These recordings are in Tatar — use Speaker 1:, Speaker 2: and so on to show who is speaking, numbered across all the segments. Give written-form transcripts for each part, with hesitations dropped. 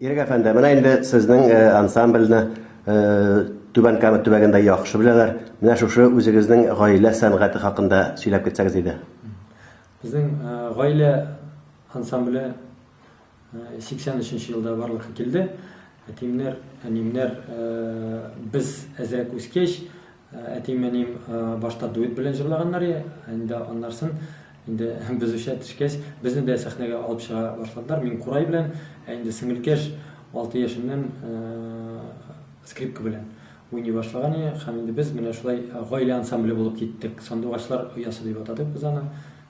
Speaker 1: Ирек әфәнде, менә инде сезнең ансамбльне Түбән Кама төбәгендә яхшы беләләр. Менә шушы үзегезнең гаилә сәнгате хакында сөйләп китсәгез иде.
Speaker 2: Безнең гаилә ансамбле 83 нче елда барлыкка килде. Әтиемнәр, әниемнәр без әзрәк үскәч, Әтием, әнием башта дуэт белән җырлаганнар иде, инде аннарсын инде без үсә төшкәч, безне дә сәхнәгә алып чыга башладылар. Мин курай белән, ә инде сеңелкәш 6 яшеннән скрипка белән уйный башлаган иде. Һәм инде без менә шулай гаилә ансамбле булып киттек. Сандугачлар оясы дип атадык без аны.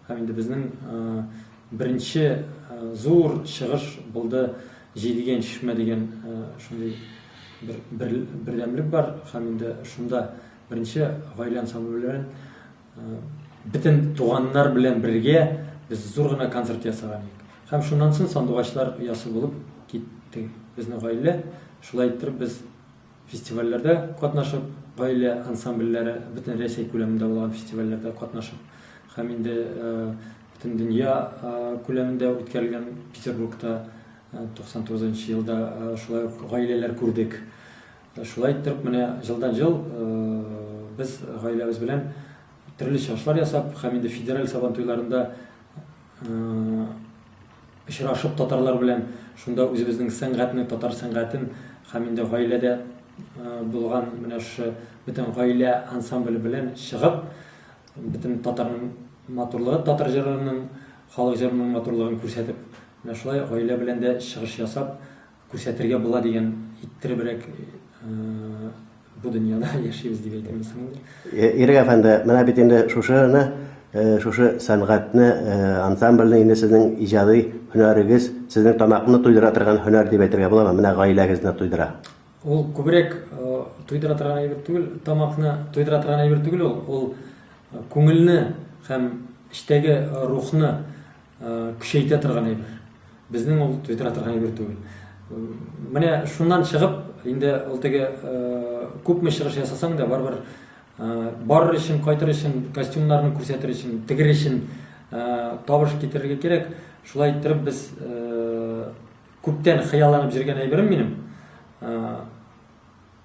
Speaker 2: Һәм инде безнең беренче зур чыгыш булды Җидегән чишмә дигән шундый бер, бер бердәмлек бар һәм инде шунда беренче гаилә ансамбле белән бөтен туганнар белән бергә без зур гына концерт ясаган идек. Һәм шуннан соң Сандугачлар оясы булып китте безнең гаилә. Шулай иттереп без фестивальләрдә катнашып, гаилә ансамбльләре бөтен Рәсәй күләмендә булган фестивальләрдә катнашып һәм инде бөтен дөнья күләмендә үткәрелгән Петербургта 99 нчы елда шулай ук гаиләләр күрдек. Шулай иттереп, менә җылдан-җыл без гаиләбез белән төрле чыгышлар ясап һәм инде федераль сабантуйларында очрашып татарлар белән шунда үзебезнең сәнгатьне, татар сәнгатен һәм инде гаиләдә булган менә шушы бөтен гаилә ансамбле белән чыгып, бөтен татарның матурлыгы, татар җырының, халык җырының матурлыгын күрсәтеп, менә шулай гаилә белән дә чыгыш ясап, күрсәтергә була дигән иттеребрәк бу дөньяда яшибез дип әйтәм соң инде.
Speaker 1: Ирек әфәнде, менә бит инде шушыны, шушы сәнгатьне, ансамбльне инде сезнең иҗади һөнәрегез, сезнең тамакны туйдыра торган һөнәр дип әйтергә буламы? Менә гаиләгезне туйдыра.
Speaker 2: Ул күбрәк туйдыра торган әйбер түгел, тамакны туйдыра торган әйбер түгел ул, ул күңелне һәм эчтәге рухны көчәйтә торган әйбер. Безнең ул туйдыра торган әйбер түгел. Менә шуннан чыгып, инде ул теге күпме чыгыш ясасаң да, барыбер барыр өчен, кайтыр өчен, костюмнарны күрсәтер өчен, тегер өчен табыш китерергә кирәк. Шулай иттереп без күптән хыялланып йөргән әйберем минем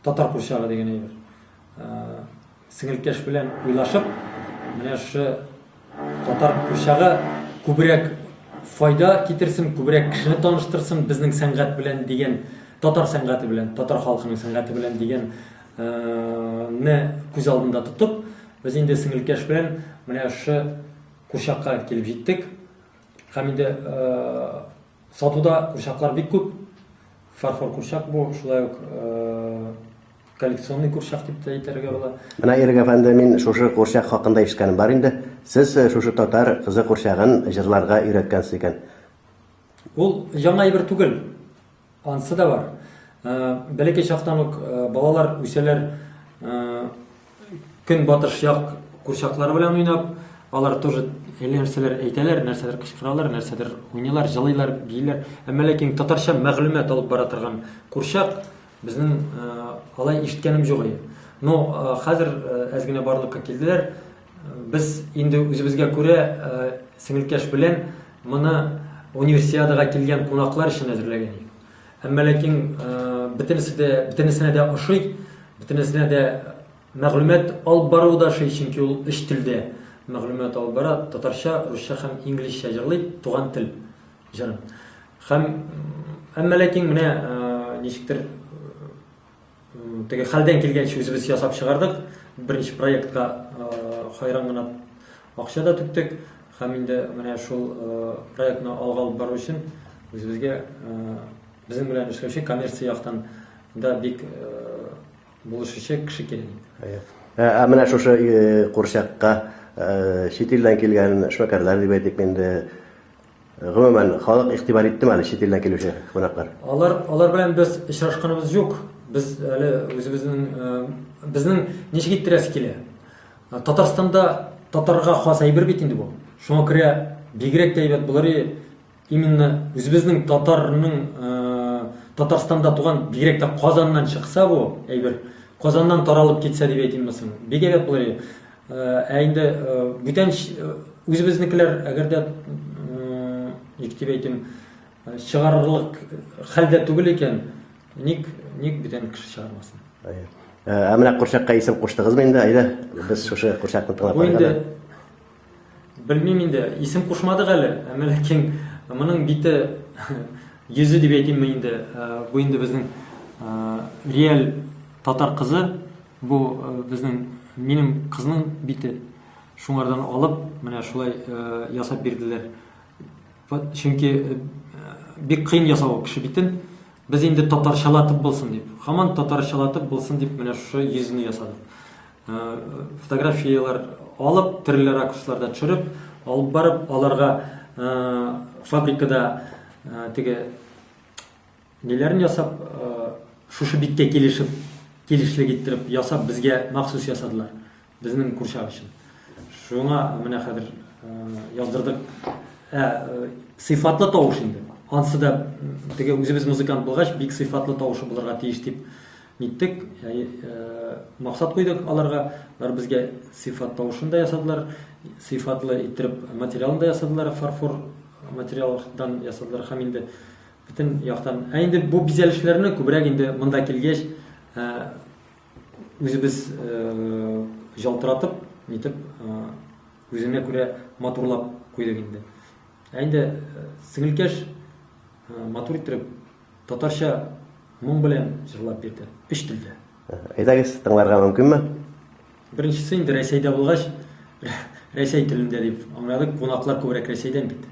Speaker 2: татар курчагы дигән әйбер. Сеңелкәш белән уйлашып, менә шушы татар курчагы күбрәк файда китерсен, күбрәк кешене таныштырсын безнең сәнгать белән дигән, татар сәнгате белән, татар халкының сәнгате белән дигән не күз алдында тотып, без инде сеңелкәш белән менә шушы курчакка килеп җиттек. Һәм инде сатуда курчаклар бик күп. Фарфор курчак бу, шулай ук коллекционный курчак дип тә әйтергә була.
Speaker 1: Менә Ирек әфәнде, мин шушы курчак хакында ишеткәнем бар инде. Сез шушы татар кызы курчагын җырларга өйрәткәнсез икән.
Speaker 2: Ул яңа әйбер түгел. Ансы да бар. Бәләкәй чактан ук балалар үсәләр, көнбатыш як курчаклары белән уйнап, алар тоже әллә нәрсәләр әйтәләр, нәрсәдер кычкыралар, нәрсәдер уйныйлар, җылыйлар, бииләр. Әмма ләкин татарча мәгълүмат алып бара торган курчак безнең алай ишеткәнем юк иде. Но хәзер әз генә барлыкка килделәр. Без инде үзебезгә күрә сеңелкәш белән моны универсиадага килгән кунаклар өчен әзерләгән идек. Әмма ләкин бөтенесе дә, бөтенесенә дә ошый, бөтенесенә дә мәгълүмат алып баруы да ошый, чөнки ул өч телдә мәгълүмат алып бара, татарча, русча һәм инглизчә җырлый, туган тел җырын. Һәм әмма ләкин менә ничектер теге хәлдән килгәнчә үзебез ясап чыгардык. Беренче проектка хайран гына акча да түктек. Һәм инде менә шул проектны алга алып бару өчен үзебезгә безнең белән эшләүче коммерция яктан да бик булышучы кеше кирәк
Speaker 1: иде. Ә менә шушы курчакка чит илдән килгән эшмәкәрләр дип әйтик инде, гомумән, халык игътибар иттеме әле чит илдән килүче кунаклар?
Speaker 2: Алар, алар белән без очрашканыбыз юк. Без әле үзебезнең, безнең ничек иттерәсе килә. Татарстанда татарга хас әйбер бит инде бу. Шуңа күрә бигрәк тә әйбәт булыр иде, именно үзебезнең татарның Татарстанда туган, бигрәк тә Казаннан чыкса бу әйбер, Казаннан таралып китсә дип әйтимме соң, бик әйбәт булыр иде. Ә инде бүтән үзебезнекеләр, әгәр дә, ничек дип әйтим, чыгарырлык хәлдә түгел икән, ник ник бүтән кеше чыгармасын?
Speaker 1: Ә менә курчакка исем куштыгызмы инде? Әйдә, без шушы курчакны тыңлап
Speaker 2: Бу инде белмим инде, исем кушмадык әле, әмма ләкин моның бите йөзе дип әйтимме инде, бу инде безнең реаль татар кызы, бу безнең минем кызның бите. Шуңардан алып, менә шулай ясап бирделәр. Чөнки бик кыен ясау кеше битен. Без инде татарчалатып булсын дип, һаман татарчалатып булсын дип менә шушы йөзне ясадык. Фотографияләр алып, төрле ракурсларда төшереп, алып барып, аларга фабрикада теге ниләрен ясап, шушы биткә килешеп, килешлек иттереп ясап, безгә махсус ясадылар. Безнең курчак өчен. Шуңа менә хәзер яздырдык. Ә, сыйфатлы тавыш инде. Ансы да теге үзебез музыкант булгач, бик сыйфатлы тавышы булырга тиеш дип ниттек. Максат куйдык аларга. Алар безгә сыйфат тавышын да ясадылар, сыйфатлы иттереп материалын да ясадылар, фарфор материалдан ясадылар һәм инде бөтен яктан. Ә инде бу бизәлешләрне күбрәк инде монда килгәч, үзебез җалтыратып, нитеп, үзенә күрә матурлап куйдык инде. Ә инде сеңелкәш матур иттереп татарча моң белән җырлап бирде. Өч телдә.
Speaker 1: Әйдәгез, тыңларга мөмкинме?
Speaker 2: Беренчесе инде Рәсәйдә булгач, Рәсәй телендә дип аңладык, кунаклар күбрәк Рәсәйдән бит.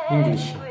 Speaker 2: Инглизчә.